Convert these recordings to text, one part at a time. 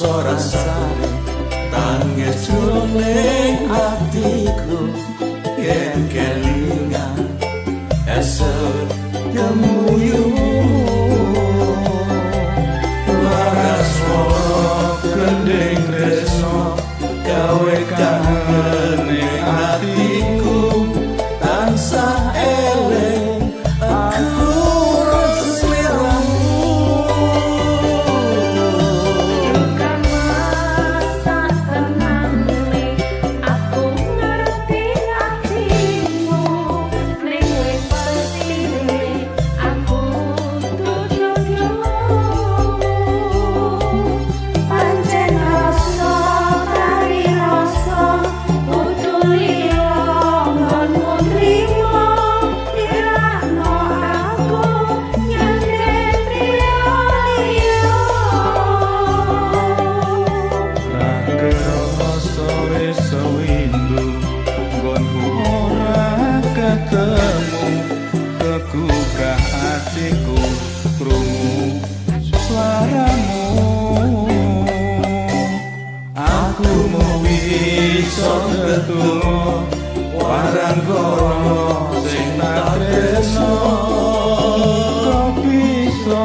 Rasa tangis jroning atiku yen kelingan esuk gemuyumu lara swara gending tresno gawe kangen ning atiku tansah eling aku. Ketemu kegugah atiku krungu suaramu, aku mung bisa ndedonga warang kono sing tak tresno kok bisa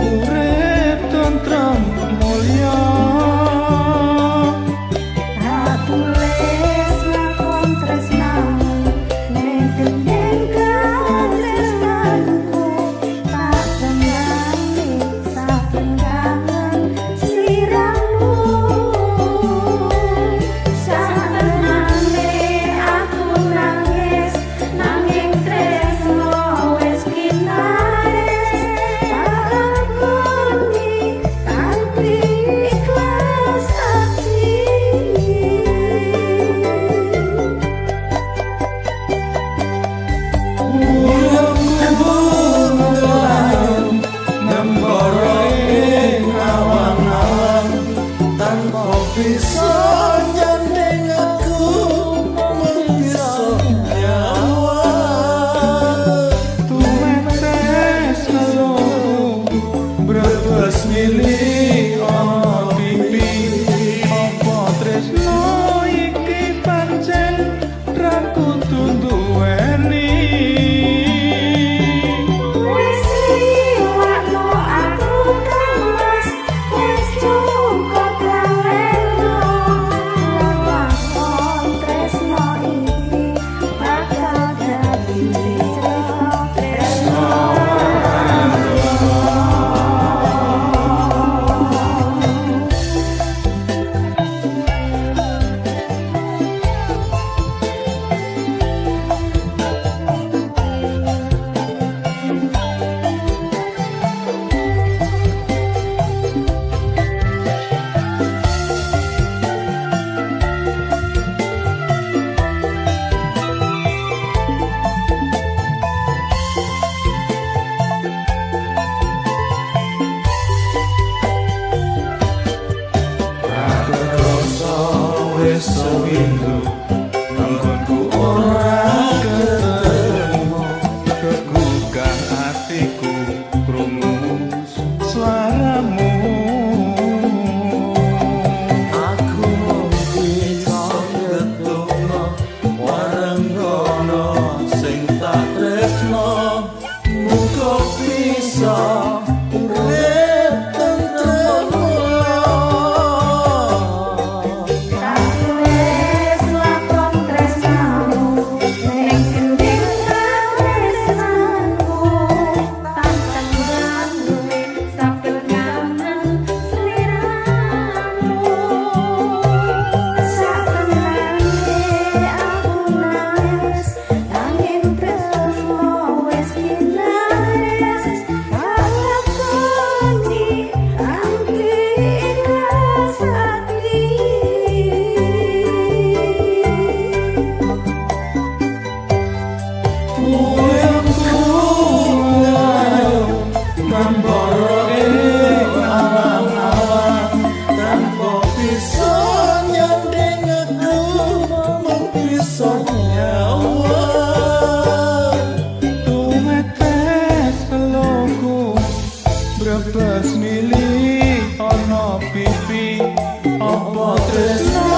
urip tentrem mulya. Anggonku ora ketemu kegugah atiku krungu suaramu, aku bisa ndedonga wareng kono sing tak tresno muga bisa urip tentrem mulya. Tak tulis. bisa nyanding aku, mung bisa nyawang. Tumetes teluku brebes mili ana pipi. Apa tresno